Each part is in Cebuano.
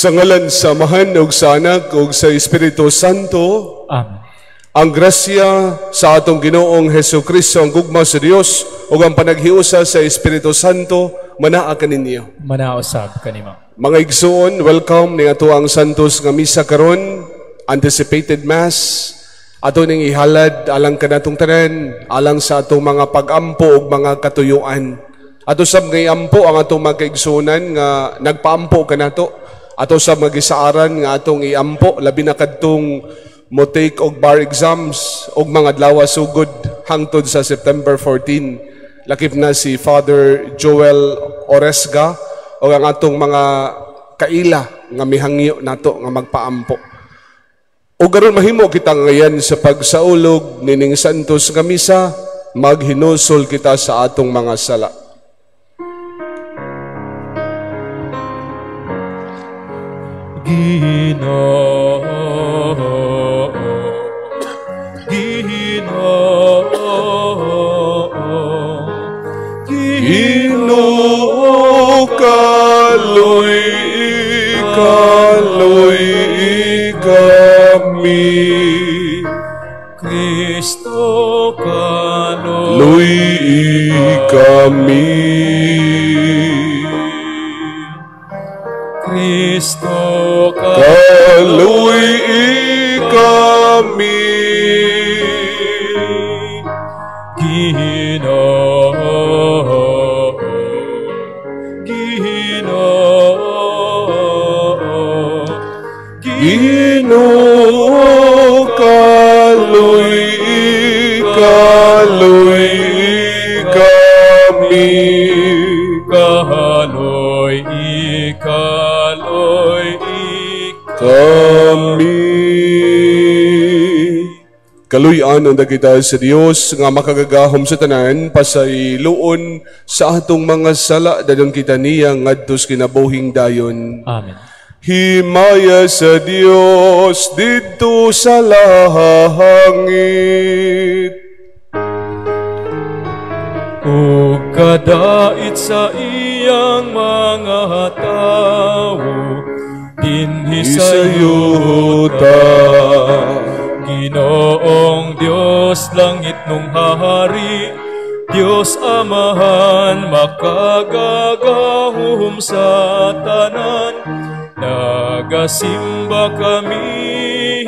Sa ngalan sa Amahan ug sa Anak ug sa Espiritu Santo. Amen. Ang grasya sa atong Ginoong Hesus Kristo, ang gugma sa Dios ug ang panaghiusa sa Espiritu Santo manaa kaninyo. Manausab kanimo. Mga igsoon, welcome ni ato ang Santos nga misa karon, anticipated Mass. Ato ning ihalad alang kanatong tanan, alang sa atong mga pag-ampo ug mga katuyuan. Ato sab nga iampo ang atong mga kaigsuonan nga nagpaampo kanato. Ato sab nga gisaaran nga atong iampo, labi na kadtong mo take og bar exams og mga adlaw sugod hangtod sa September 14. Lakip na si Father Joel Oresga o ang atong mga kaila nga mihangyo nato nga magpaampo. O garon mahimo kita ngayon sa pagsaulog nining Santos nga misa, maghinusol kita sa atong mga sala. Ginoo, Ginoo, Ginoo, kaloy, kaloy kami. Kristo, kaloy Luy kami. Kristo, kaloy kami. Ginoo, Ginoo, Ginoo, kaloy, kaloy kami. Kaloy, kaloy kami. Kaluy-an ang kita sa Dios nga makagagahom sa tanan, pasayloon sa atong mga sala, dayon kita niya ngadto sa kinabuhing dayon. Amen. Himaya sa Dios didto sa langit. Ug kadait sa iyang mga tawo dinhi sa yuta. Ginoong Dios, langit nung hari, Dios Amahan, makagagahom sa tanan, nagasimba kami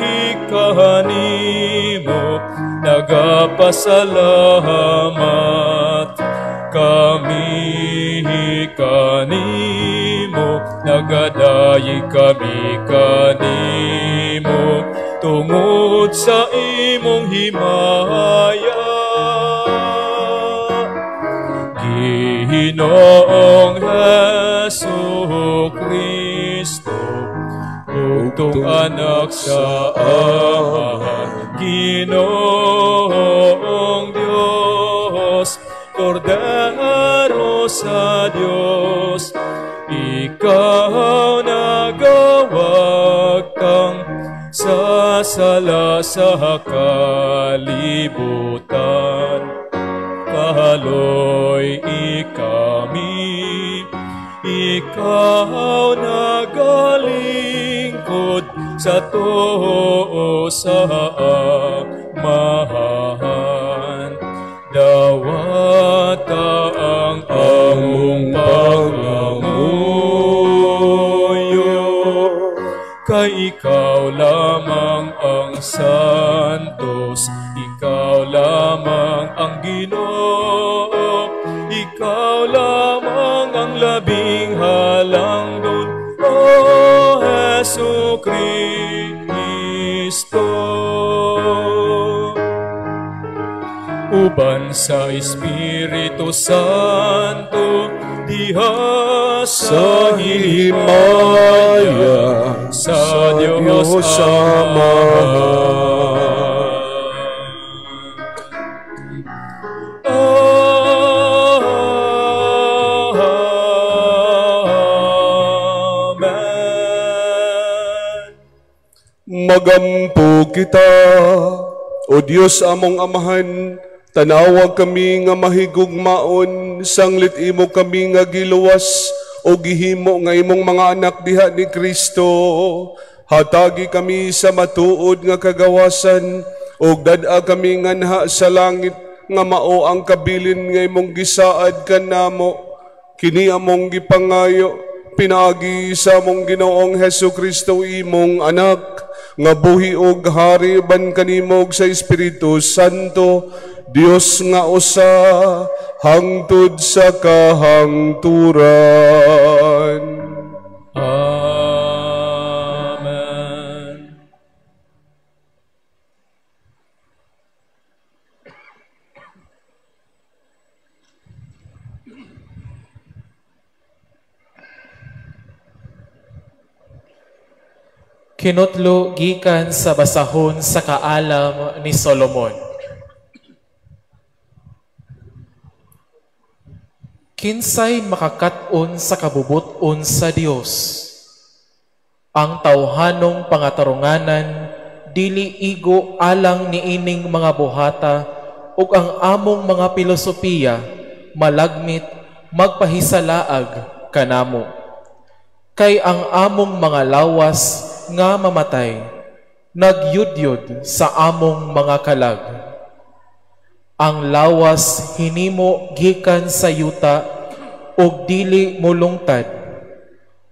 kanimo, nagapasalamat kami kanimo, nagadayi kami kanimo, tungod sa imong himaya. Ginoong Hesus Kristo, bugtong anak sa Amahan, Ginoong Diyos, Kordero sa Diyos, ikaw nagawagtang sa sala sa kalibutan. Kaloy kami, ikaw nagalingkod sa tuo sa Amahan. Dawata ang among pangamuyo, kay ikaw lamang ang santos, ikaw lamang ang Ginoo, ikaw lamang ang labing halangdon, O Hesus Kristo. Uban sa Espiritu Santo, diha sa himaya sa Dios Ama. Amen. Magampo kita, O Dios among Amahan, tanawa kami nga mahigugmaon, sanglit imo kami nga giluwas, o gihimo nga imong mga anak diha ni Kristo. Hatagi kami sa matuod nga kagawasan ug dad-a kami nganha sa langit nga mao ang kabilin nga imong gisaad kanamo. Kini among gipangayo pinaagi sa among Ginoong Hesukristo imong anak nga buhi og hari ban kanimo sa Espiritu Santo, Dios nga usa hangtod sa kahangturan. Amen. Kinutlo gikan sa basahon sa kaalam ni Solomon. Kinsay makakat-on sa kabubuton sa Dios? Ang tawhanong pangatarunganan dili igo alang niining mga buhata ug ang among mga pilosopiya malagmit magpahisalaag kanamo. Kay ang among mga lawas nga mamatay nagyudyod sa among mga kalag. Ang lawas hinimo gikan sa yuta ug dili molungtad,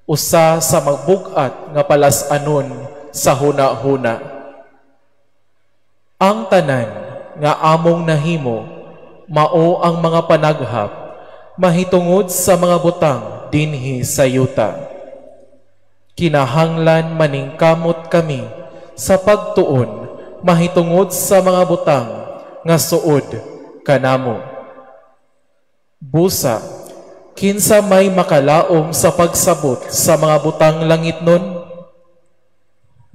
usa sa magbug-at nga palas-anon sa huna-huna. Ang tanan nga among nahimo mao ang mga panaghap mahitungod sa mga butang dinhi sa yuta. Kinahanglan maningkamot kami sa pagtuon mahitungod sa mga butang nga suod kanamo. Busa, kinsa may makalaom sa pagsabot sa mga butang langit nun?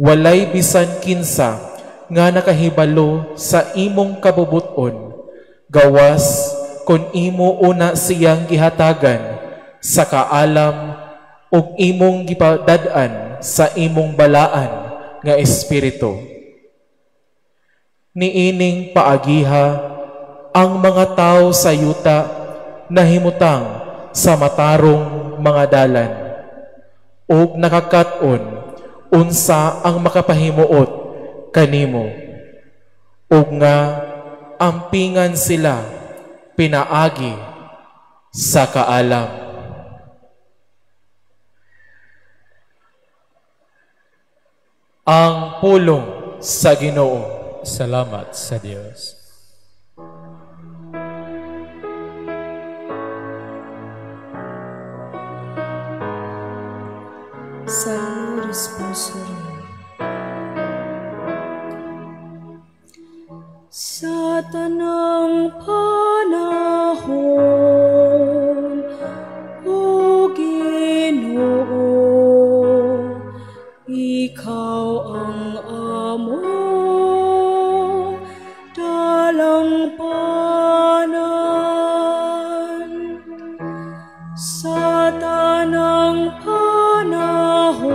Walay bisan kinsa nga nakahibalo sa imong kabubuton, gawas kon imo una siyang gihatagan sa kaalam ug imong gipadad-an sa imong balaan nga espiritu. Niining paagiha ang mga tao sa yuta nahimutang sa matarong mga dalan ug nakakat-on unsa ang makapahimuot kanimo, ug nga ampingan sila pinaagi sa kaalam. Ang pulong sa Ginoo. Salamat sa Dios. Salmo responsorial. Sa tanang panahon, O Ginoo, ikaw ang among dalangpanan. Sa tanang panahon,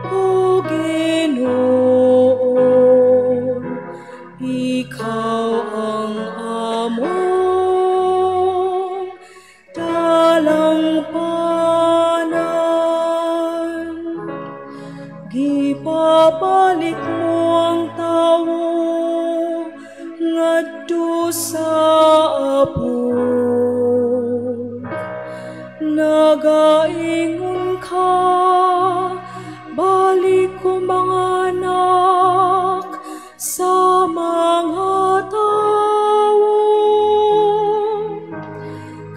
O Ginoo, ikaw ang among dalangpanan. Gipabalik mo ang tawo ngadto sa apog. Nagaingon ka, balik ko mga anak sa mga tawo.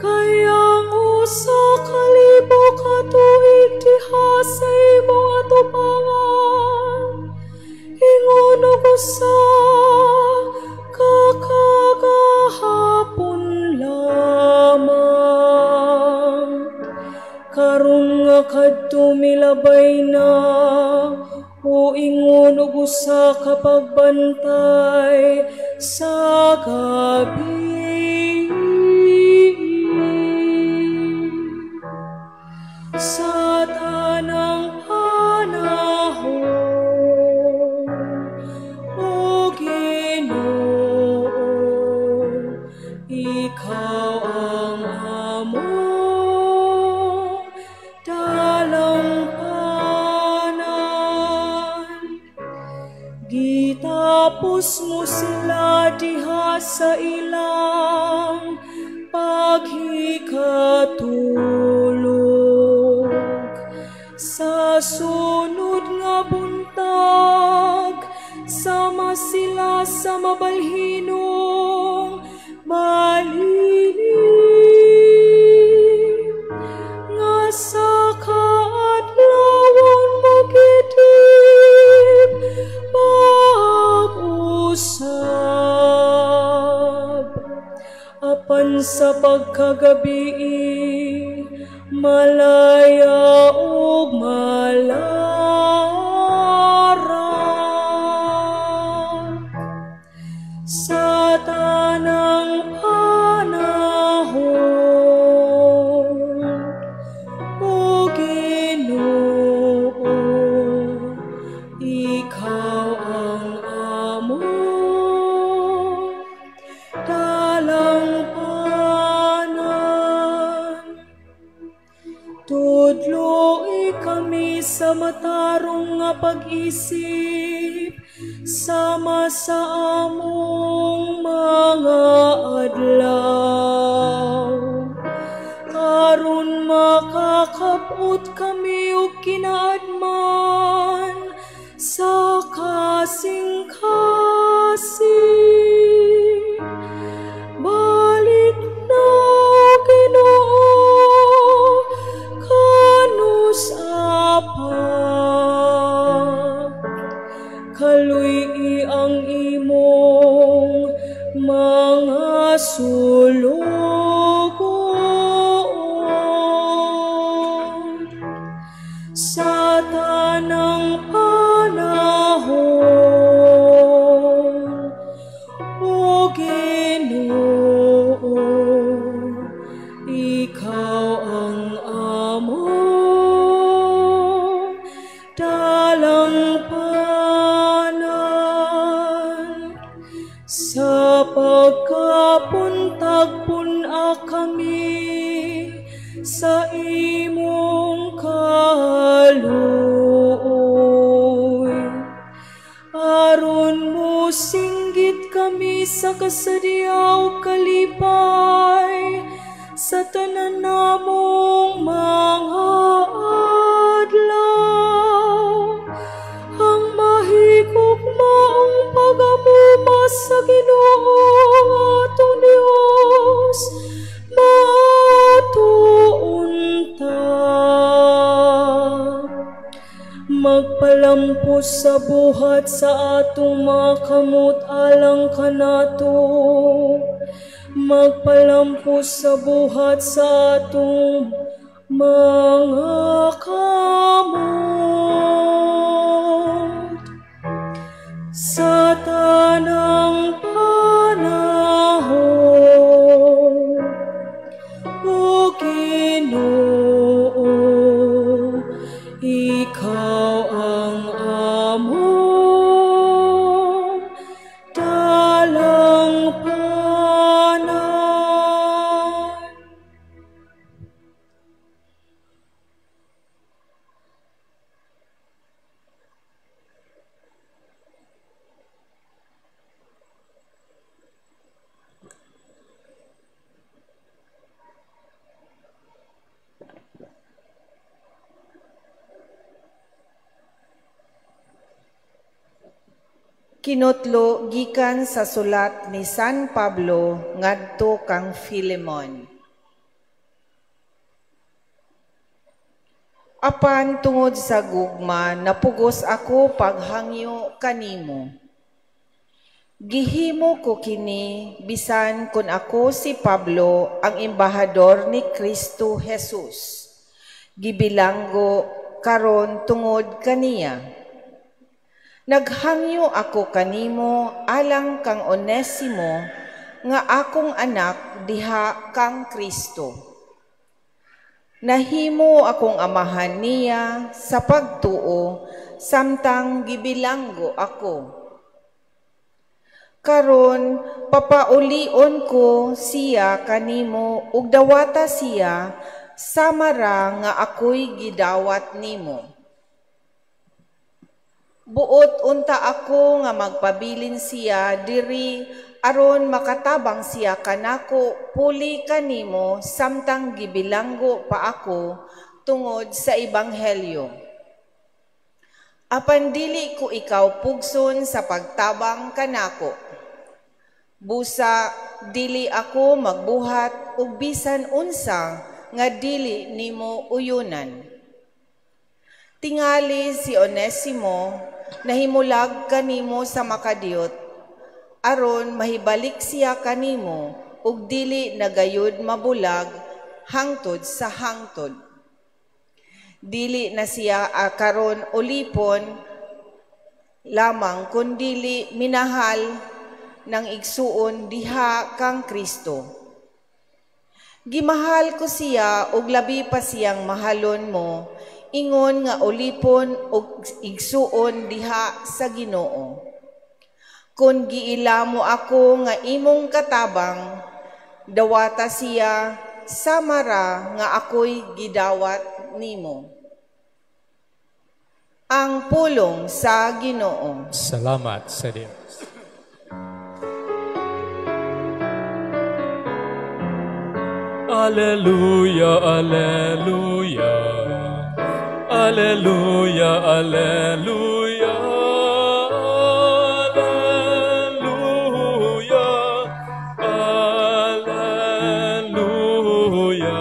Kay ang usa ka libo ka tuig diha sa imong atubangan, ingon og usa ka kagahapon lamang. Karon nga kadto milabay na, o ingon og usa ka pagbantay sa gabi. Sa tanang panahon, O Ginoo, ikaw ang among Ipalampos mo sila diha sa ilang paghikatulog. Sa sunod nga buntag, sama sila sa mabalhinong malilim, nga sa kaadlawon mo gitip pag-usab. Apan sa pagkagabii, malaya ug malarak. Sa tanang panahon, O Ginoo, ikaw ang among dalangpanan. Tudloi kami sa matarong nga pag-isip, sama sa among mga adlaw. Aron makakabot kami og kinaadman sa kasing-kasing. Balik na, Ginoo, kanus apat. Kaluy-i ang imong mga sulugoon. Sa tanang panahon, O Ginoo, ikaw ang among dalangpanan. Sa pagkapuntag pun-a kami sa imong kaluoy, aron mo singgit kami sa kasadyaw kalipay sa tanan namong mga adlaw. Ang mahigugmaong pagamuma sa Ginoo atong Dios matuunta. Magpalampos sa buhat sa atong mga kamot alang kanato. Magpalampos sa buhat sa atong mga kamot. Sa tanang panahon, O Ginoo, ikaw ang among dalangpanan. Kinutlo gikan sa sulat ni San Pablo ngadto kang Filemon. Apan tungod sa gugma napugos ako paghangyo kanimo. Gihimo ko kini bisan kun ako si Pablo ang embahador ni Kristo Jesus. Gibilanggo karon tungod kaniya. Naghangyo ako kanimo alang kang Onesimo nga akong anak diha kang Kristo. Nahimo akong amahan niya sa pagtuo samtang gibilanggo ako. Karon papaulion ko siya kanimo ug dawata siya sama ra nga ako'y gidawat nimo. Buot unta ako nga magpabilin siya diri aron makatabang siya kanako puli kanimo samtang gibilanggo pa ako tungod sa ebanghelyo. Apan dili ko ikaw pugson sa pagtabang kanako. Busa dili ako magbuhat og bisan unsa nga dili nimo uyunan. Tingali si Onesimo nahimulag kanimo sa makadiyot, aron mahibalik siya kanimo ug dili na gayud mabulag hangtod sa hangtod. Dili na siya karon ulipon lamang kundili minahal ng igsuon diha kang Kristo. Gimahal ko siya ug labi pa siyang mahalon mo, ingon nga ulipon ug igsuon diha sa Ginoo. Kun giila mo ako nga imong katabang, dawata siya sama ra nga ako'y gidawat nimo. Ang pulong sa Ginoo. Salamat sa Dios. Alleluia, alleluia. Alleluia, alleluia, alleluia, alleluia.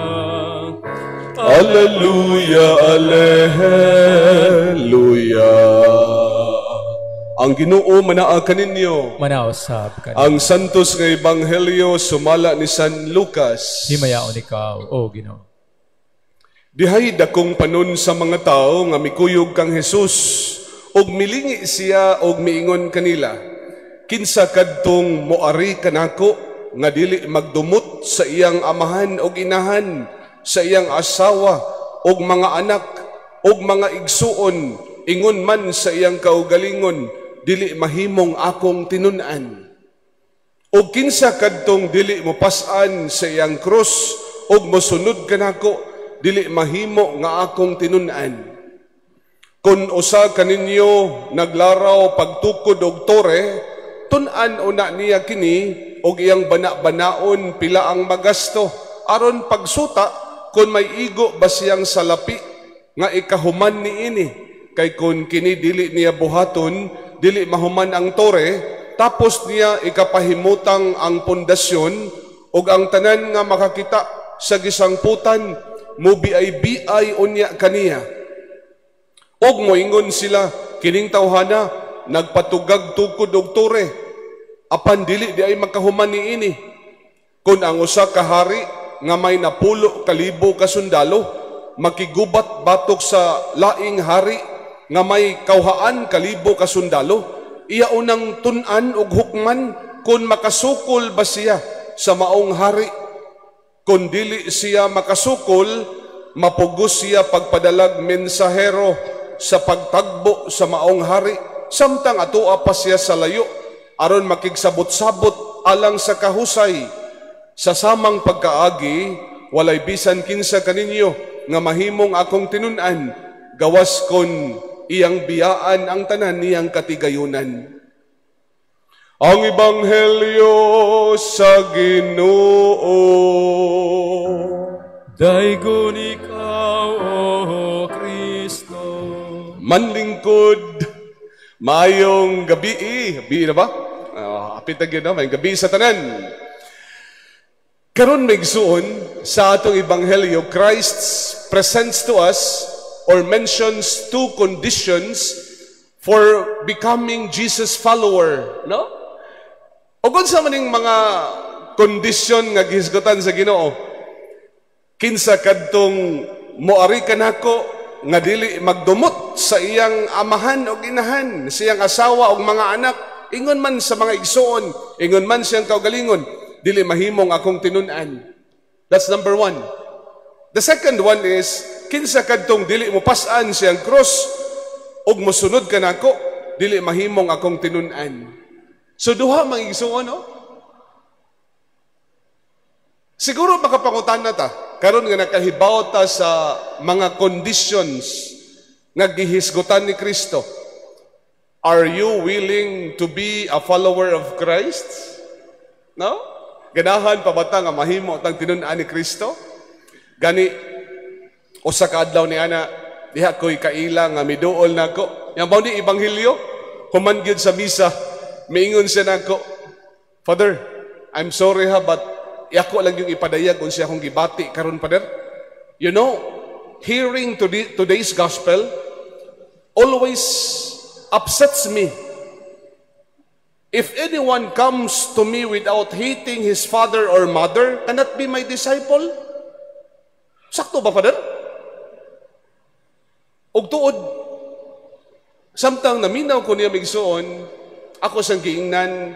Alleluia, alleluia. Ang Ginoo manaa kaninyo. Manausab ka. Ang santos nga ebanghelyo sumala ni San Lucas. Himayaon ikaw, o Ginoo. Dihay dakong panon sa mga tao nga mikuyog kang Hesus ug milingi siya og miingon kanila, kinsa kadtong moari kanako nga dili magdumot sa iyang amahan og inahan, sa iyang asawa og mga anak og mga igsuon, ingon man sa iyang kaugalingon, dili mahimong akong tinun-an. Og kinsa kadtong dili mopas-an sa iyang krus og mosunod kanako, dili mahimo nga akong tinun-an. Kun usa kaninyo naglaraw pagtukod og tore, tun-an una niya kini og iyang bana-banaon pila ang magasto, aron pagsuta kun may igo ba siyang salapi nga ikahuman niini. Kay kun kini dili niya buhaton, dili mahuman ang tore, tapos niya ikapahimutang ang pundasyon ug ang tanan nga makakita sa gisangputan mubiay-biay unya kaniya. Og moingon sila, kining tawhana nagpatugag tukod og tore, apan dili di ay makahuman niini. Kun ang usa ka hari nga may 10,000 ka sundalo makigubat batok sa laing hari nga may 2,000 ka sundalo, iya unang tun-an og hukman kun makasukol ba siya sa maong hari. Kung dili siya makasukol, mapugos siya pagpadalag mensahero sa pagtagbo sa maong hari, samtang atoa pa siya sa layo, aron makigsabot-sabot alang sa kahusay. Sa samang pagkaagi, walay bisan kinsa kaninyo nga mahimong akong tinun-an, gawas kon iyang biyaan ang tanan niyang katigayunan. Ang Ebanghelyo sa Ginoo. Daygon ikaw, O Kristo. Manlingkod, maayong gabi. Gabi na ba? Apit na gyud na, maayong gabi sa tanan. Karon migsuon sa atong Ebanghelyo, Christ presents to us or mentions two conditions for becoming Jesus follower, no? O kung sa maning mga kondisyon nga gihisgutan sa Ginoo, kinsa kadtong moari kanako nga dili magdumot sa iyang amahan o inahan, sa iyang asawa o mga anak, ingon man sa mga igsoon, ingon man siyang kaugalingon, dili mahimong akong tinun-an. That's number one. The second one is, kinsa kadtong dili mo pas-an siyang cross ug mosunod kanako, dili mahimong akong tinun-an. So duha mga igsoon, no? Siguro makapangutan na ta karon nga nakahibaw ta sa mga conditions nga gihisgutan ni Kristo. Are you willing to be a follower of Christ? No? Ganahan pa ba ta nga mahimo tang tinun-an ni Kristo? Gani usa ka adlaw ni ana diha ko'y kaila nga miduol nako. Yang mao ni ebanghelyo, human gyud sa misa, miingon siya nako, "Father, I'm sorry ha, but ako lang yung ipadayag kung siya akong gibati karon, Father. Hearing today's gospel always upsets me. If anyone comes to me without hating his father or mother, cannot be my disciple." Sakto ba, Father? Og tuod, samtang naminaw ko niya, mga igsoon, ako sang giingnan,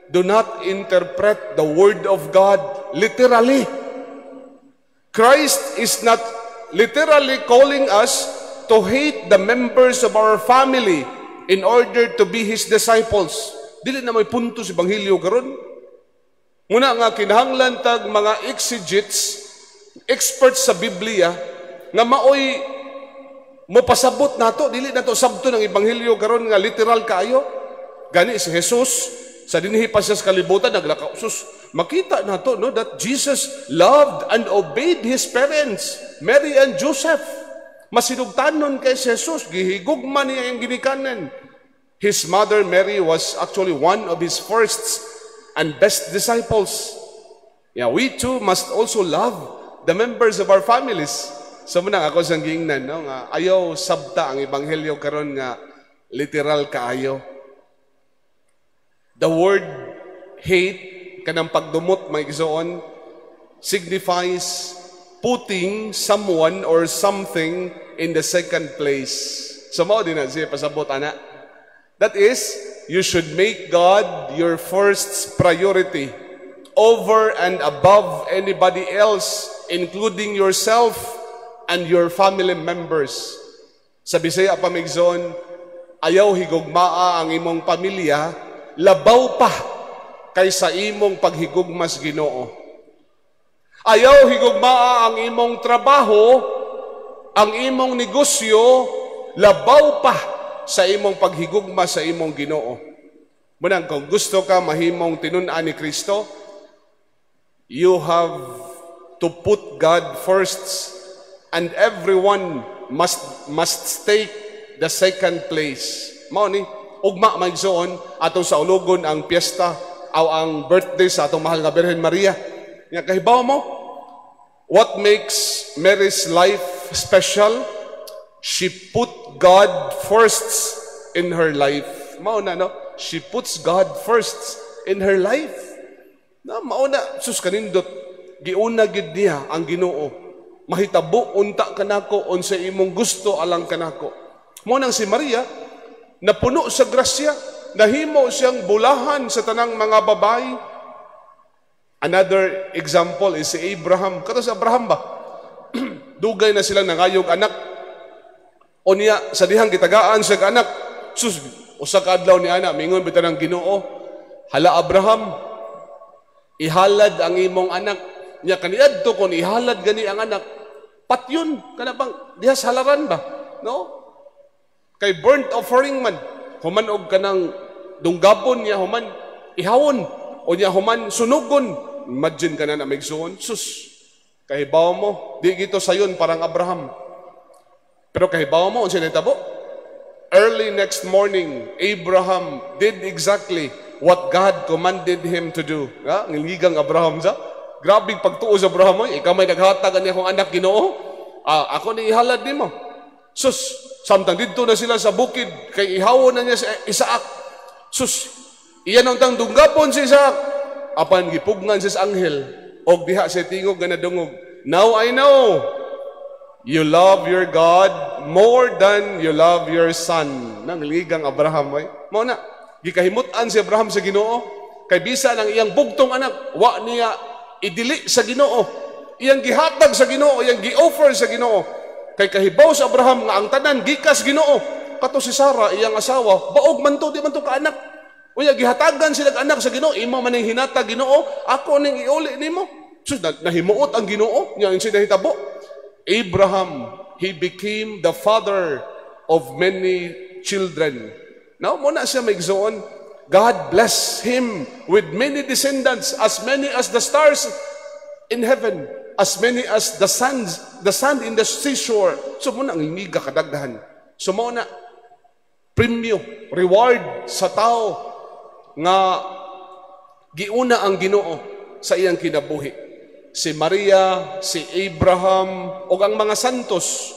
"Do not interpret the word of God literally. Christ is not literally calling us to hate the members of our family in order to be His disciples." Dili na may punto sa Ebanghelyo karon. Muna nga kinahanglan tag mga exegetes, experts sa Biblia, nga maoy mo pasabot nato, dili nato sabto ng Ebanghelyo karon nga literal kaayo. Gani si Jesus sa dinhi pa siya sa kalibutan naglakaw. Sus, makita nato, no, that Jesus loved and obeyed his parents, Mary and Joseph. Masinugtanon kay si Jesus, gihigugma niya ang ginikanan. His mother Mary was actually one of his first and best disciples. Yeah, we too must also love the members of our families. So muna ako sang giingnan, no, nga ayaw sabta ang ebanghelyo karon nga literal kaayo. The word hate, kanang pagdumot, mga igsoon, signifies putting someone or something in the second place. So mao din na siya pasabot ana. That is, you should make God your first priority over and above anybody else, including yourself and your family members. Sa Bisaya pa, mga igsoon, ayaw higugmaa ang imong pamilya labaw pa kaysa imong paghigugma sa Ginoo. Ayaw higugmaa ang imong trabaho, ang imong negosyo, labaw pa sa imong paghigugma sa imong Ginoo. Munang kung gusto ka mahimong tinun-an ni Kristo, you have to put God first and everyone must take the second place. Mao ni ugma, mga igsoon, atong saulugon ang piyesta o ang birthday sa atong mahal nga Birhen Maria. Nga kahibaw mo what makes Mary's life special? She put God first in her life. Mao na, no? She puts God first in her life. Na mao na, sus, kanindot giuna gid niya ang Ginoo. "Mahitabo unta kanako unsa imong gusto alang kanako." Mao nang si Maria napuno sa grasya, nahimo siyang bulahan sa tanang mga babayi. Another example is si Abraham. Kato si Abraham ba? Dugay na silang nangayog anak. O niya, sa dihang gitagaan siya anak, sus, usa ka adlaw ni ana, mingon bitaw ng Ginoo, "Hala Abraham, ihalad ang imong anak." Nya kaniadto kon ihalad gani ang anak, patyon kana bang diha sa halaran ba? No? Kay burnt offering man, human og kanang dunggabon niya, human ihawon o niya human sunugon. Imagine ka na na mga igsoon, sus, kahibaw mo, di gito sayon parang Abraham. Pero kahibaw mo, unsa nahitabo? Early next morning, Abraham did exactly what God commanded him to do. Ha? Ngilngigang Abraham sa. Grabing pagtuo sa Abraham, oy. "Ikaw may naghatag ani akong anak, Ginoo. Ah, ako ni ihalad nimo." Sus, samtang didto na sila sa bukid, kay ihawon na niya si Isaac. Sus, iyan ang tang dunggapon si Isaac. Apan gipugnan siya sa anghel, og diha siya tingog nga nadungog, "Now I know you love your God more than you love your son." Nangiligang Abraham ay. Mao na, gikahimut-an si Abraham sa Ginoo kay bisa ng iyang bugtong anak, wa niya idili sa Ginoo. Iyang gihatag sa Ginoo, iyang gi-offer sa Ginoo. Kay kahibaw sa Abraham nga ang tanan gikas Ginoo. Kato si Sarah, iyang asawa, baog man to, di man to kaanak. Unya gihatagan sila anak sa Ginoo, "Imo man ning hinatag, Ginoo, ako ning iuli nimo." Sus, nahimuot ang Ginoo, nya unsa nahitabo? Abraham, he became the father of many children. No, mao na siya, mga igsoon. God bless him with many descendants, as many as the stars in heaven, as many as the sand in the seashore. So mao na ang hingiga kadaghan. So mao na premyo, reward sa tao nga giuna ang Ginoo sa iyang kinabuhi. Si Maria, si Abraham, ug ang mga santos,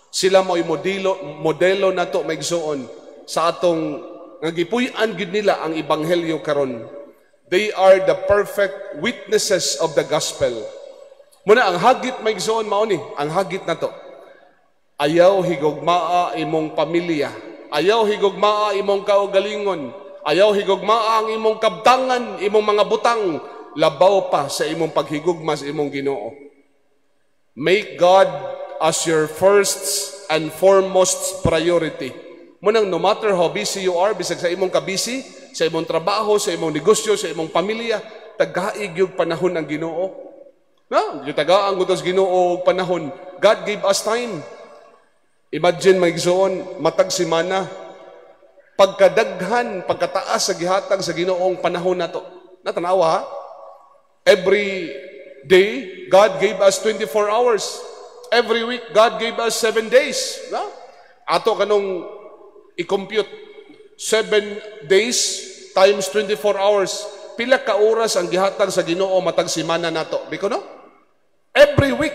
sila mo'y modelo, modelo nato, mga igsoon, sa atong nga gipuy-an gyud nila ang ebanghelyo karon. They are the perfect witnesses of the gospel. Mao na ang hagit, mga igsoon, mao ni, ang hagit nato. Ayaw higugmaa imong pamilya. Ayaw higugmaa imong kaugalingon. Ayaw higugmaa ang imong kabtangan, imong mga butang, labaw pa sa imong paghigugma sa imong Ginoo. Make God as your first and foremost priority. Mao nang no matter how busy you are, bisag sa imong kabisi, sa imong trabaho, sa imong negosyo, sa imong pamilya, tagai gyud panahon ang Ginoo. No, gitagaan ko sa Ginoo og panahon. God gave us time. Imagine, mga igsoon, matag semana, pagkadaghan, pagkataas sa gihatag sa Ginoong panahon nato. Natanawa ha? Every day, God gave us 24 hours. Every week, God gave us 7 days. No? Ato kanong i-compute 7 days times 24 hours. Pila ka oras ang gihatag sa Ginoo matag semana nato? Biko no? Every week,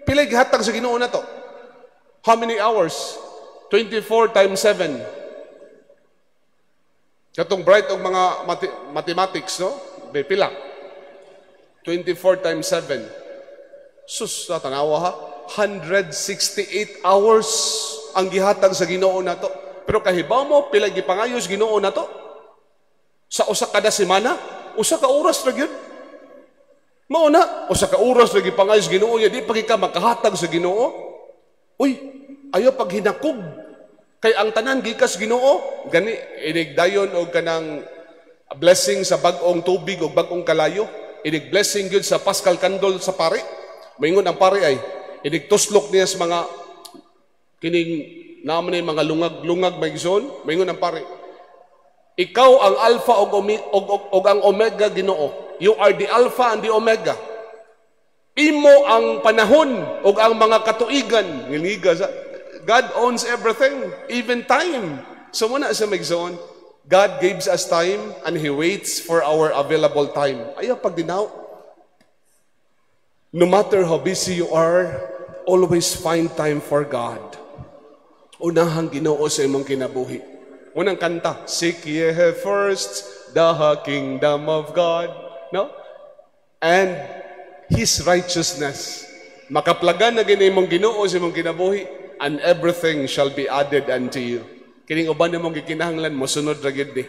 pila gihatag sa Ginoo nato? How many hours? 24 times 7. Katong bright og mga mathematics, no? Be, pila? 24 times 7. Sus, tanawa ha. 168 hours ang gihatag sa Ginoo nato. Pero kahibaw mo pila gipangayos Ginoo nato? Sa usa kada semana, usa ka oras ra gyud. Mao na, usa ka oras ra gipangayos Ginoo niya, di pa ka makahatag sa Ginoo. Uy, ayaw paghinakog. Kay ang tanan gikas Ginoo, gani inig dayon og kanang blessing sa bag-ong tubig og bag-ong kalayo, inig blessing gyud sa Paschal candle sa pare. Maingon ang pare ay inig tuslok niya sa mga kining naman ni mga lungag-lungag, mga igsoon, maingon ang pare. Ikaw ang Alpha og ang Omega, Ginoo. You are the Alpha and the Omega. Imo ang panahon ug ang mga katuigan. Ngiliga sa God owns everything, even time. So mao na sa mga igsoon, God gives us time and He waits for our available time. Ayaw pagdinaw. No matter how busy you are, always find time for God. Unahang Ginoo sa imong kinabuhi. Unang kanta, "Seek ye first the kingdom of God." No? And His righteousness. Makaplagan na gini imong Ginoo sa imong kinabuhi and everything shall be added unto you. Kining uban nimong gikinahanglan mosunod ra gyud ni.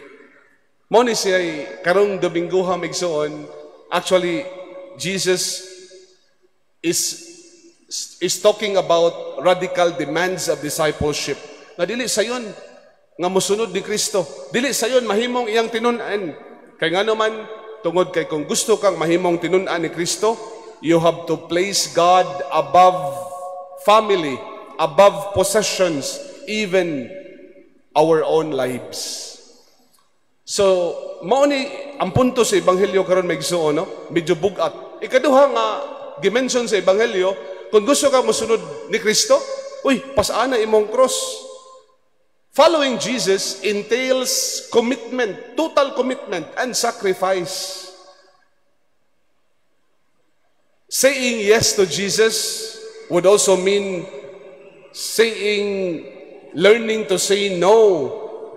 Mao ni siya karong Dominguha, mga igsoon, actually Jesus is talking about radical demands of discipleship. Nga dili sayon nga mosunod ni Kristo. Dili sayon mahimong iyang tinun-an. Kay ngano man, tungod kay kung gusto kang mahimong tinun-an ni Kristo, you have to place God above family, above possessions, even our own lives. So, mao ni ang punto sa ebanghelyo karon, mga igsoon, no? Medyo bugat. Ikaduha nga gimension sa ebanghelyo, kung gusto ka mosunod ni Kristo, uy, pasana imong cross. Following Jesus entails commitment, total commitment and sacrifice. Saying yes to Jesus would also mean learning to say no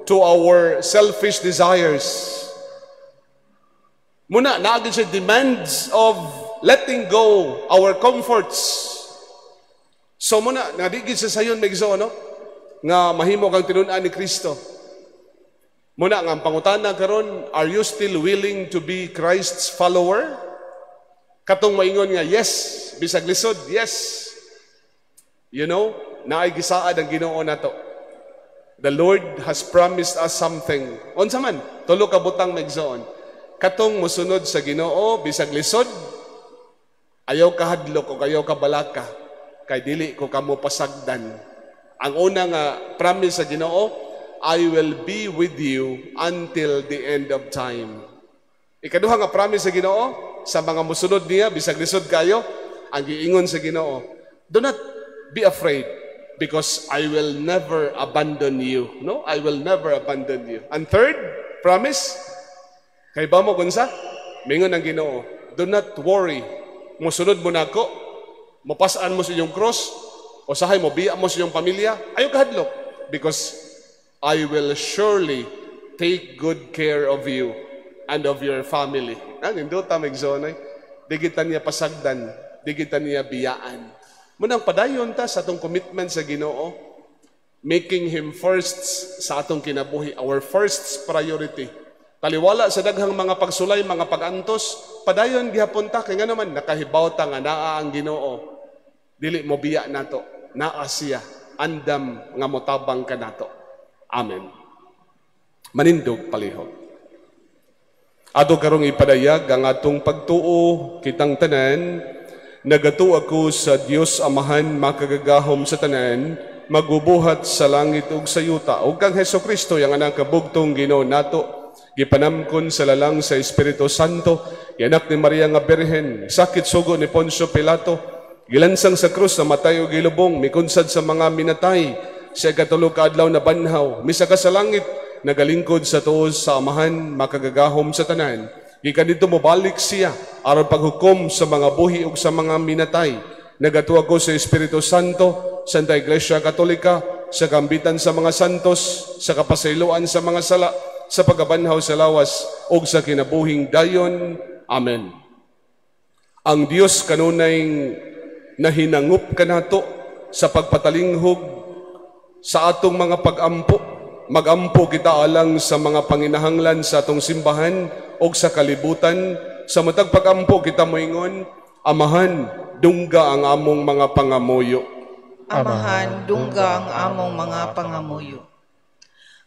to our selfish desires. Mao na, naa gyud siya demands of letting go our comforts. So mao na, nga di gyud siya sayon, mga igsoon, no? Nga mahimo kang tinun-an ni Kristo. Mao na nga ang pangutana karon, are you still willing to be Christ's follower? Katong maingon nga yes, bisag lisod, yes. Naay gisaad ang Ginoo nato. The Lord has promised us something. Unsa man? Tulo ka butang, mga igsoon. Katong mosunod sa Ginoo bisag lisod, ayaw kahadlok o ayaw ka balaka kay dili ko kamo pasagdan. Ang una nga promise sa Ginoo, I will be with you until the end of time. Ikaduha nga promise sa Ginoo sa mga musunod niya, bisag lisod kayo, ang giingon sa Ginoo, do not be afraid because I will never abandon you. No, I will never abandon you. And third promise, kay ba mo kunsa? Mingon ang Ginoo, do not worry. Musunod mo nako, mopas-an mo sa inyong cross, usahay mo biya mo sa inyong pamilya, ayaw kahadlok because I will surely take good care of you and of your family. Ah, nindota igsoon ay. Di kita niya pasagdan, di kita niya biyaan. Munang padayon ta sa atong commitment sa Ginoo, making Him first sa atong kinabuhi, our first priority. Taliwala sa daghang mga pagsulay, mga pagantos, padayon gihapon ta kay nga naman nakahibaw ta nga naa ang Ginoo. Dili mo biya nato, naa siya, andam nga motabang kanato. Amen. Manindog palihog. Ato karong ipadayag ang atong pagtuo kitang tanan, nagatuo ako sa Dios Amahan makagagahom sa tanan, magubuhat sa langit ug sa yuta, ug kang Hesus Kristo yang anak kabugtong Ginoo nato, gipanamkon sa lalang sa Espiritu Santo, anak ni Maria nga Birhen, sakit sugo ni Poncio Pilato, gilansang sa krus, namatay ug gilubong, mikunsad sa mga minatay, sa ikatulo ka adlaw nabanhaw, misaka sa langit, nagalingkod sa tuo sa Amahan makagagahom sa tanan. Gikan didto mobalik siya aron paghukom sa mga buhi ug sa mga minatay. Nagatuo ako sa Espiritu Santo, Santa Iglesia Katolika, sa kambitan sa mga santos, sa kapasayloan sa mga sala, sa pagkabanhaw sa lawas ug sa kinabuhing dayon. Amen. Ang Dios kanunay nahinangup kanato sa pagpatalinghog sa atong mga pagampo. Magampo kita alang sa mga panginahanglan sa atong simbahan o sa kalibutan. Sa matag pagampo kita moingon, Amahan, dungga ang among mga pangamuyo. Amahan, dungga ang among mga pangamuyo.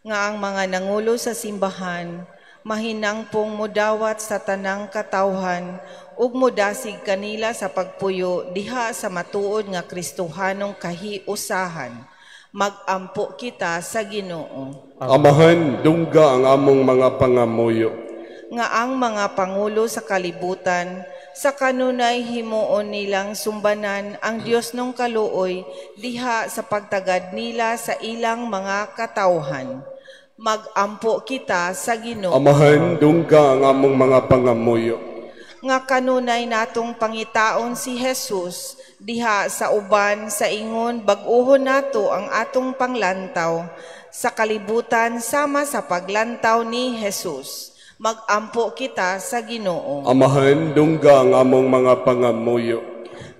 Nga ang mga nangulo sa simbahan, mahinangpong mudawat sa tanang katawhan ug mudasig kanila sa pagpuyo diha sa matuod nga Kristohanong kahiusahan. Magampo kita sa Ginoo. Amahan, dungga ang among mga pangamuyo. Nga ang mga pangulo sa kalibutan, sa kanunay himuon nilang sumbanan ang Dios nung kaluoy diha sa pagtagad nila sa ilang mga katawhan. Magampo kita sa Ginoo. Amahan, dungga ang among mga pangamuyo. Nga kanunay natong pangitaon si Jesus diha sa uban sa ingon bag-uhon nato ang atong panglantaw sa kalibutan sama sa paglantaw ni Jesus. Magampo kita sa Ginoo. Amahan, dungga ang among mga pangamuyo.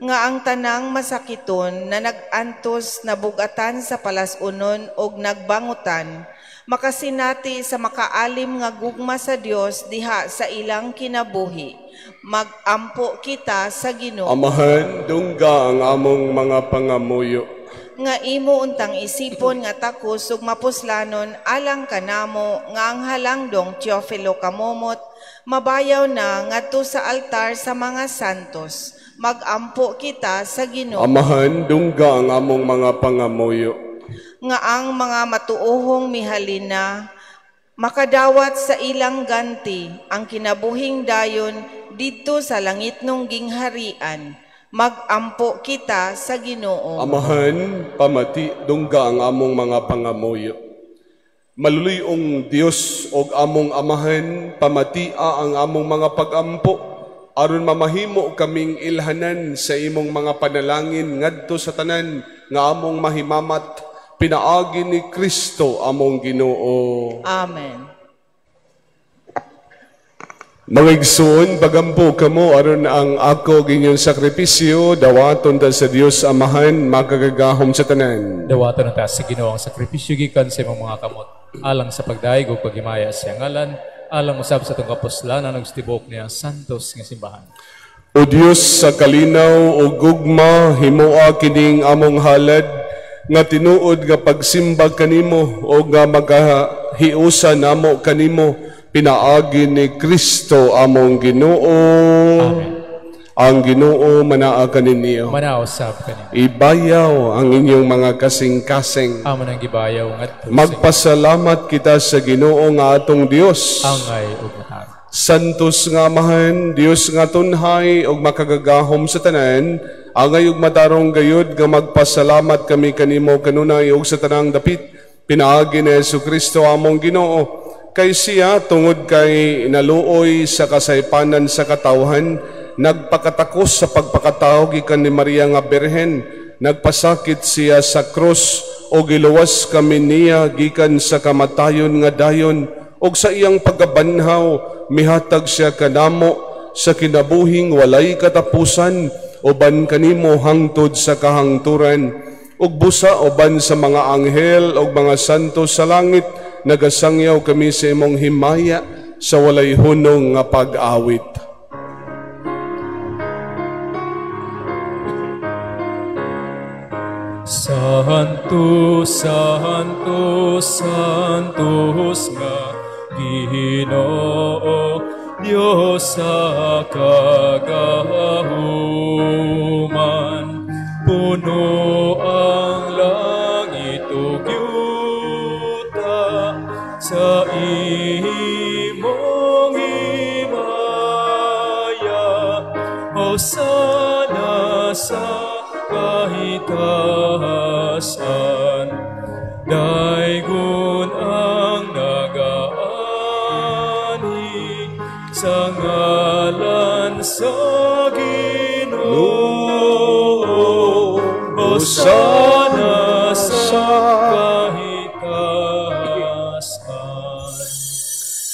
Nga ang tanang masakiton na nag-antos na bugatan sa palasunon og nagbangutan, makasinati sa makaalim nga gugma sa Dios diha sa ilang kinabuhi. Magampo kita sa Ginoo. Amahan, dungga ang among mga pangamuyo. Nga imo untang isipon nga takos ug mapuslanon alang kanamo nga ang halangdong Teofilo Kamomot mabayaw na ngadto sa altar sa mga santos. Magampo kita sa Ginoo. Amahan, dungga ang among mga pangamuyo. Nga ang mga matuohong mihalina makadawat sa ilang ganti ang kinabuhing dayon didto sa langitnong gingharian. Magampo kita sa Ginoo. Amahan, pamati, dungga ang among mga pangamuyo. Maluluyong Dios og among Amahan, pamatia ang among mga pagampo, aron mamahimo kaming ilhanan sa imong mga panalangin ngadto sa tanan nga among mahimamat, pinaagi ni Kristo among Ginoo. Amen. Mga igsoon, pagampo kamo aron ang ako ginyong sakripisyo dawaton ta sa Dios Amahan makagagahom sa tanan. Dawaton ta sa Ginoo ang sakripisyo gikan sa imong mga kamot alang sa pagdayeg ug paghimaya sa iyang ngalan, alang usab sa atong kapuslanan ug sa tibuok niya santos nga simbahan. O Dios sa kalinaw ug gugma, himoa kining among halad nga tinuod nga pagsimba kanimo o nga magahiusa namo kanimo, pinaagi ni Kristo among Ginoo. Amen. Ang Ginoo manaa kaninyo. Manaa usab kanimo. Ibayaw ang inyong mga kasing-kasing. Amo nang gibayaw ngadto. Magpasalamat kita sa Ginoo nga atong Dios. Angay ug matarong. Santos nga Amahan, Dios nga tunhay ug makagagahom sa tanan, angay ug matarong gayud nga magpasalamat kami kanimo kanunay ug sa tanang dapit pinaagi ni Hesukristo among Ginoo. Kay siya tungod kay naluoy sa kasaypanan sa katawhan, nagpakatakos sa pagpakatao gikan ni Maria nga Birhen, nagpasakit siya sa krus o giluwas kami niya gikan sa kamatayon nga dayon, og sa iyang pagkabanhaw mihatag siya kanamo sa kinabuhing walay katapusan uban kanimo hangtod sa kahangturan. Ug busa uban sa mga anghel ug mga santo sa langit, nagasangyaw kami sa imong himaya sa walay hunong nga pag-awit. Santo, Santo, Santos nga Ginoo, Diyos sa kagahuman, puno ang langit ug yuta sa imong himaya. Hosana sa kahitasan, daygon ang nagaanhi sa ngalan sa Ginoo. Hosana sa kahitasan.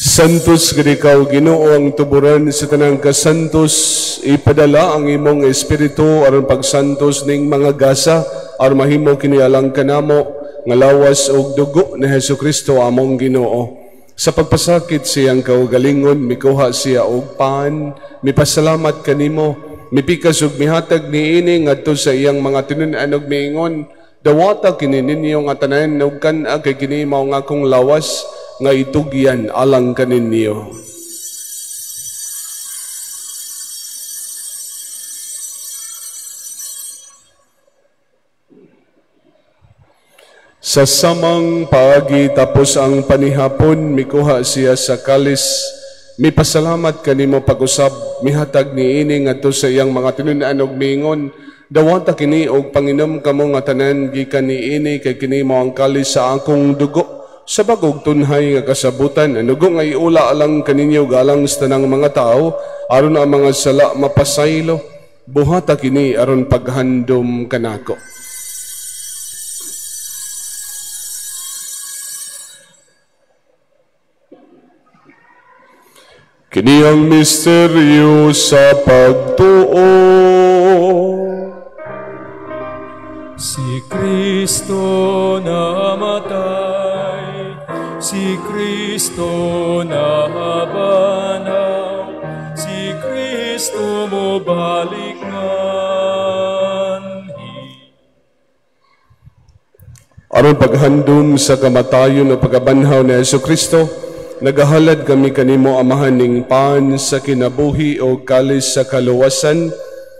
Santos gid ikaw Ginoo ang tuburan sa tanang kasantos, ipadala ang imong espiritu aron pagsantos ning mga gasa aron mahimo kini alang kanamo nga lawas ug dugo ni Hesukristo among Ginoo. Sa pagpasakit siyang kaugalingon, mikuha siya og pan, mipasalamat kanimo, mipikas ug mihatag niini ngadto sa iyang mga tinun-an ug miingon, dawata kini ninyo nga tanan ug kan-a kay kini mao nga akong lawas nga itugyan alang kaninyo. Sa samang paagi tapos ang panihapon, mikuha siya sa kalis, mipasalamat kanimo pag-usab, mihatag niini ngadto sa iyang mga tinun-an ug miingon, dawata kini og panginom kamo nga tanan gikan niini kay kini mao ang kalis sa akong dugo sa bagong tunhay nga kasabutan, ang dugo nga iula alang kaninyo galang sa tanang mga tao aron ang mga sala mapasaylo. Buhata kini aron paghandom kanako. Kini ang misteryo sa pagtuo. Si Kristo namatay, si Kristo nabanhaw, si Kristo mobalik nganhi. Aron paghandom sa kamatayon o pagkabanhaw ni Hesukristo, nagahalad kami kanimo Amahan ning pan sa kinabuhi o kalis sa kaluwasan.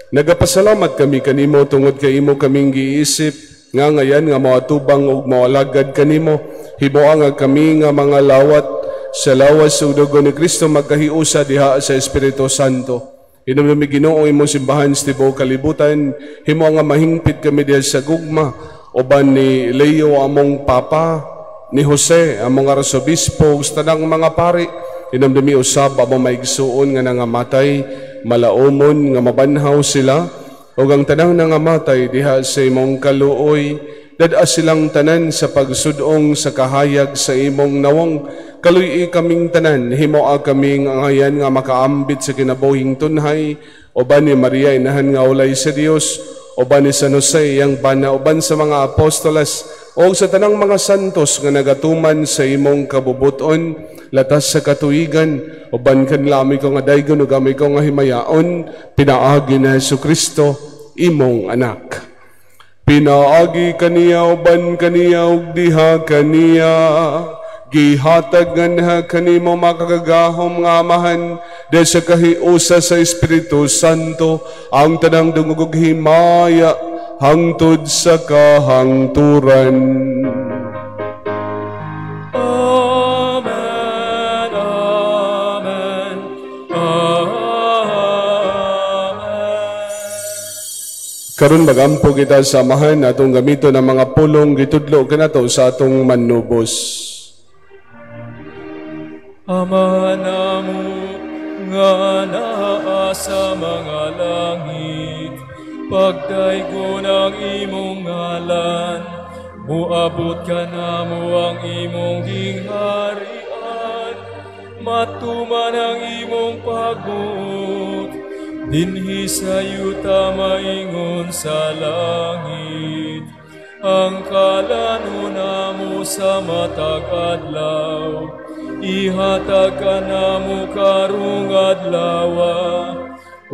Nagapasalamat kami kanimo tungod kay imo kaming giisip nga ngayan nga moatubang ug moalagad kanimo. Himua nga kami nga mga lawat sa lawas ug dugo ni Kristo magkahiusa diha sa Espiritu Santo. Hinumdumi Ginoo imong simbahan sa tibuok kalibutan, himua nga mahingpit kami diha sa gugma uban ni Leo among Papa, ni Jose among arsobispo ug sa tanang mga pari. Hinumdumi usab among maigsuon nga nangamatay, malaumon nga mabanhaw sila ug ang tanang nangamatay diha sa imong kaluoy. Dad-a silang tanan sa pagsudong sa kahayag sa imong nawong. Kaluy-i kaming tanan, himoa kaming angayan nga makaambit sa kinabuhing tunhay, uban ni Maria inahan nga ulay sa Dios, uban ni San Jose iyang bana, uban sa mga apostoles o sa tanang mga santos nga nagatuman sa imong kabubuton, latas sa katuigan, uban kanila ami ko nga daygon ug ami ko nga himayaon, pinaagi na Hesukristo imong anak. Pinaagi kaniya uban kaniya ug diha kaniya, Gihatag nganha kanimo makagagahom nga Amahan, dahil sa kahiusa sa Espiritu Santo, ang tanang dungog ug himaya hangtod sa kahangturan. Amen, Amen, Amen. Karon magampo kita sa Amahan atong gamiton ang mga pulong gitudlo kanato sa atong manubos. Ama namo nga naa sa mga langit, pagdaygon ang imong ngalan, muabot kanamo ang imong gingharian, matuman ang imong pagbuot, dinhi sa yuta maingon sa langit. Ang kalanon namo sa matag adlaw, ihatag kanamo karong adlawa,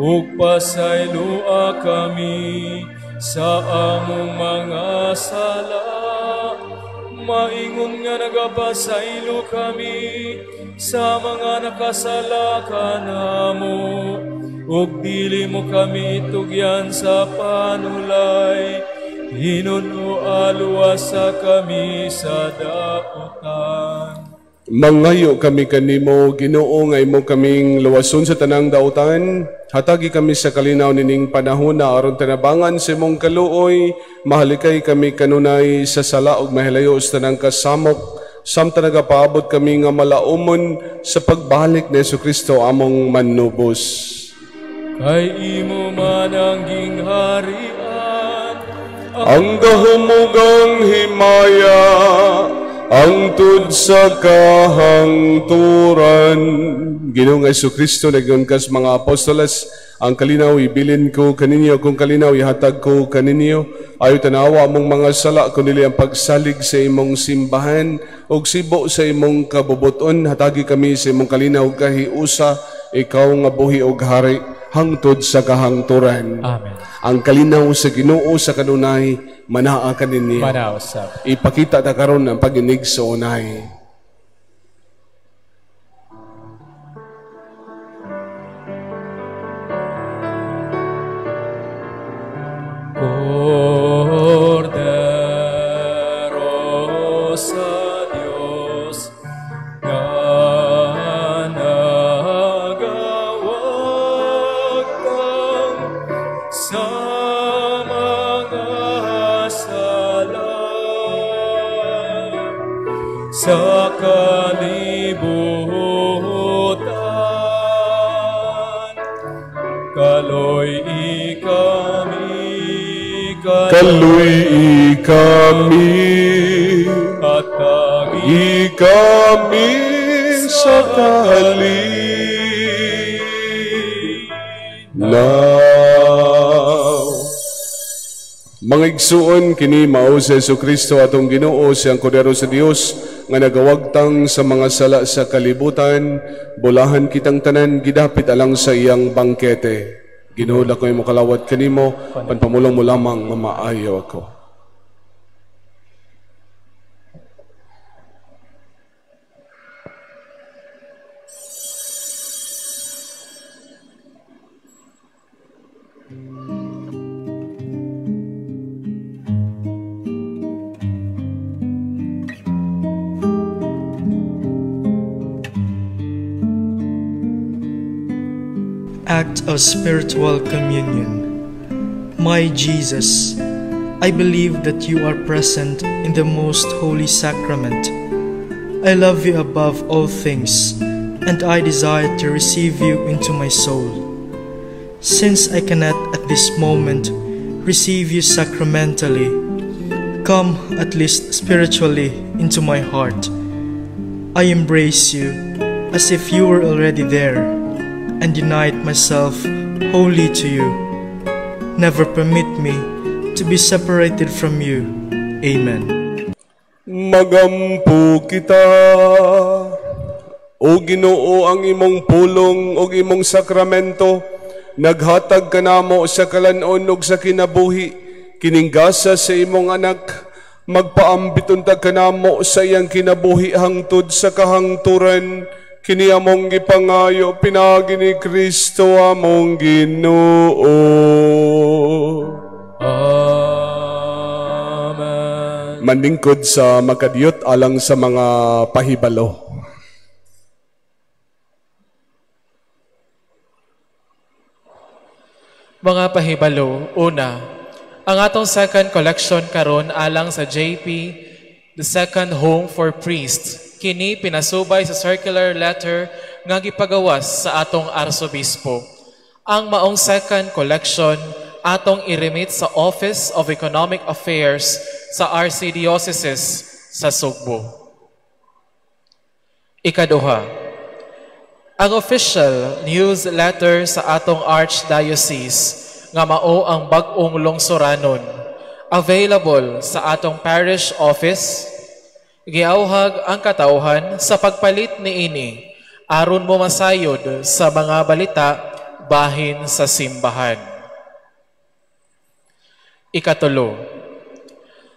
ug pasayloa kami sa among mga sala, maingon nga nagapasaylo kami sa mga nakasala kanamo, ug dili mo kami tugyan sa panulay, hinuno aluwasa kami sa dautan. Mangayo kami kanimo, Ginoo, nga imo kaming luwason sa tanang dautan. Hatagi kami sa kalinaw nining panahon na aron tanabangan sa imong kaluoy. Mahalikay kami kanunay sa sala ug mahilayo sa tanang kasamok. Samtang nagapaabot kami nga malaumon sa pagbalik ni Hesukristo among manubos. Kay imo man ang gingharian, ang gahom ug ang himaya, angtod sa kahangturan. Ginoong Hesukristo, nagyon kas mga apostoles, ang kalinaw ibilin ko kaninyo, kung kalinaw ihatag ko kaninyo. Ayo tanawa mong mga sala, kundi ang pagsalig sa imong simbahan ug sibo sa imong kabubuton. Hatagi kami sa imong kalinaw kahiusa, ikaw nga buhi ug hari hangtod sa kahangturan. Amen. Ang kalinaw sa Ginoo sa kanunay manaa kaninyo. Manaa usab. Ipakita ta karon ang pag-inig sa unay. Kordero sa Dios nga nagawagtang sa mga sala sa kalibutan, kaloy kami, kaloy kami, at kami sa kalinaw. Mga igsuon, kini mao si Hesukristo atong Ginoo, siyang Kordero sa Dios nga nagawagtang sa mga sala sa kalibutan. Bulahan kitang tanan gidapit alang sa iyang bangkete. Ginoo, dako imo kalawat kanimo, panpamulong mo lamang nga maayo ako. Act of Spiritual Communion. My Jesus, I believe that you are present in the Most Holy Sacrament. I love you above all things, and I desire to receive you into my soul. Since I cannot at this moment receive you sacramentally, come at least spiritually into my heart. I embrace you as if you were already there, and unite myself wholly to you. Never permit me to be separated from you. Amen. Magampo kita, O Ginoo, ang imong pulong ug imong sakramento, naghatag kanamo sa kalan-on ug sa kinabuhi, kining gasa sa imong anak, Magpaambit unta kanamo sa iyang kinabuhi hangtod sa kahangturan. Kini among gipangayo pinaagi ni Kristo among Ginoo. Amen. Manlingkod sa makadiyot alang sa mga pahibalo. Mga pahibalo, una, ang atong second collection karon alang sa JP, the second home for priests, kini pinasubay sa circular letter nga gipagawas sa atong arsobispo. Ang maong second collection atong i-remit sa Office of Economic Affairs sa Archdiocese sa Sugbo. Ikaduha, ang official newsletter sa atong Archdiocese nga mao ang Bag-ong Lungsuranon, available sa atong parish office. Giawhag ang katawhan sa pagpalit niini aron mo masayod sa mga balita bahin sa simbahan. Ikatulo,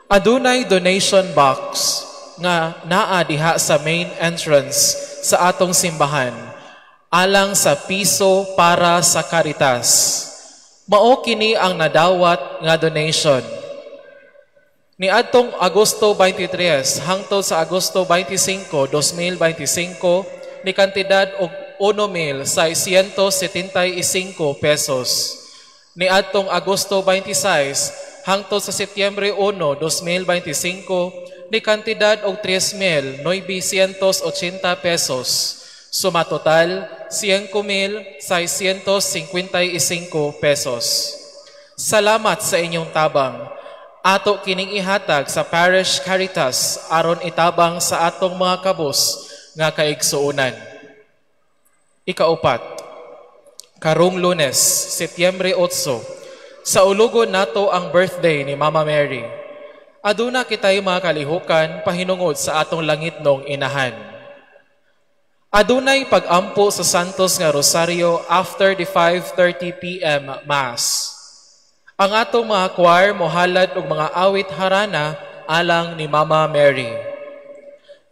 adunay donation box nga naa diha sa main entrance sa atong simbahan alang sa piso para sa Caritas. Mao kini ang nadawat nga donation. Niadtong Agosto 23 hangtod sa Agosto 25, 2025 ni kantidad og 1,675 pesos. Niadtong Agosto 26 hangtod sa Setyembre 1, 2025 ni kantidad og 3,980 pesos. Suma total 5,655 pesos. Salamat sa inyong tabang. Ato kining ihatag sa Parish Caritas aron itabang sa atong mga kabus nga kaigsuonan. Ikaupat, karong Lunes, Setyembre 8, sa ulugon nato ang birthday ni Mama Mary. Aduna kitay mga kalihukan pahinungod sa atong langitnong inahan. Adunay pagampo sa Santos nga Rosario after the 5:30 p.m. Mass. Ang atong mga choir mohalad og mga awit harana alang ni Mama Mary.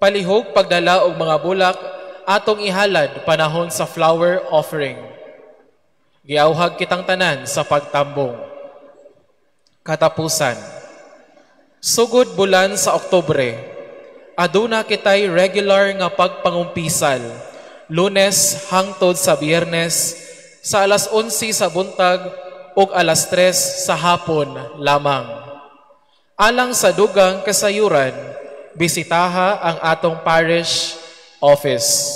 Palihog pagdala og mga bulak atong ihalad panahon sa flower offering. Giawhag kitang tanan sa pagtambong. Katapusan. Sugod bulan sa Oktubre, aduna kitay regular nga pagpangumpisal, Lunes hangtod sa Biyernes sa alas 11 sa buntag ug alas 3 sa hapon lamang. Alang sa dugang kasayuran, bisitaha ang atong parish office.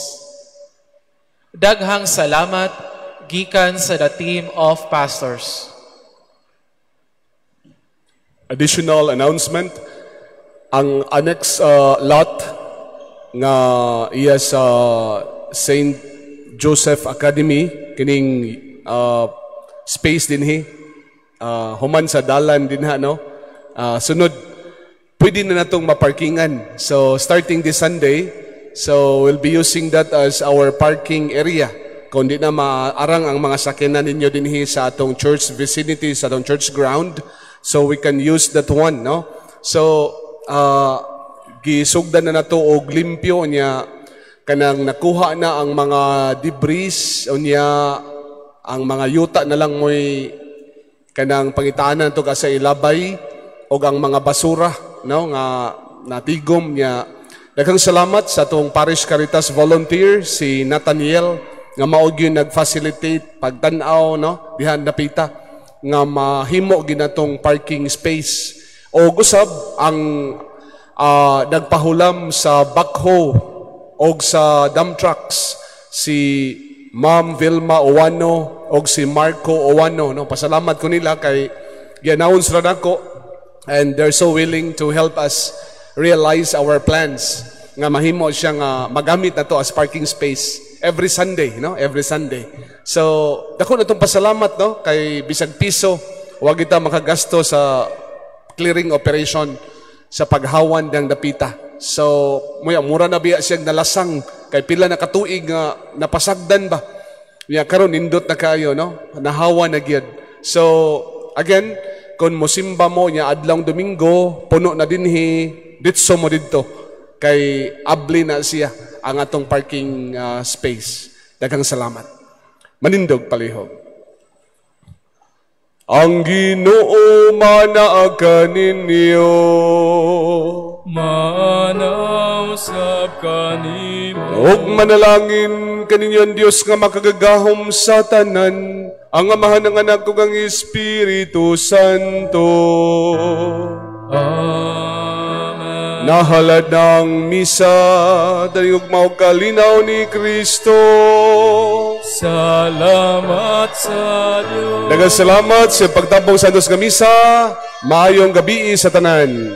Daghang salamat gikan sa the team of pastors. Additional announcement, ang annex lot nga iya sa St. Joseph Academy, kining space dinhi, human sa dalan dinha, no? Sunod, pwede na natong maparkingan. So starting this Sunday, so we'll be using that as our parking area. Kung di na maarang ang mga sakyanan ninyo dinhi sa atong church vicinity, sa atong church ground, so we can use that one, no? So gisugdan na nato og limpyo niya, kanang nakuha na ang mga debris unya, ang mga yuta na lang mo'y kanang pangitaanan to sa ilabay og ang mga basura, no, nga natigom niya. Daghang salamat sa atong Parish Caritas volunteer si Nathaniel nga mao gyud nag-facilitate pagtan-aw, no, diha napita nga mahimo ginatong parking space. O usab ang nagpahulam sa backhoe og sa dump trucks si Ma'am Vilma Owano og si Marco Owano, no. Pasalamat ko nila kay gi-announce ra nako and they're so willing to help us realize our plans nga mahimo siya nga magamit na to as parking space every Sunday, no? Every Sunday. So dako na tong pasalamat, no, kay bisag piso wa kita makagasto sa clearing operation sa paghawan ng dapita. So muya mura na biya siyang nalasang kay pila na katuig nga napasagdan ba. Ya karon nindot na kaayo, no? Nahawa na gyud. So again, Kung mosimba mo nya adlawng Domingo, puno na dinhi, ditso mo didto kay abli na siya ang atong parking space. Daghang salamat. Manindog palihog. Ang Ginoo manaa kaninyo. Maana usab kanimo. Ug manalangin kaninyo ang Dios nga makagagahom sa tanan, ang Amahan, ang Anak ug ang Espiritu Santo. Amen. Nahalad ng misa, dali ug kalinaw ni Kristo. Salamat sa Dios. Daghang salamat sa pagtabok sa Santos nga Misa. Maayong gabi sa tanan.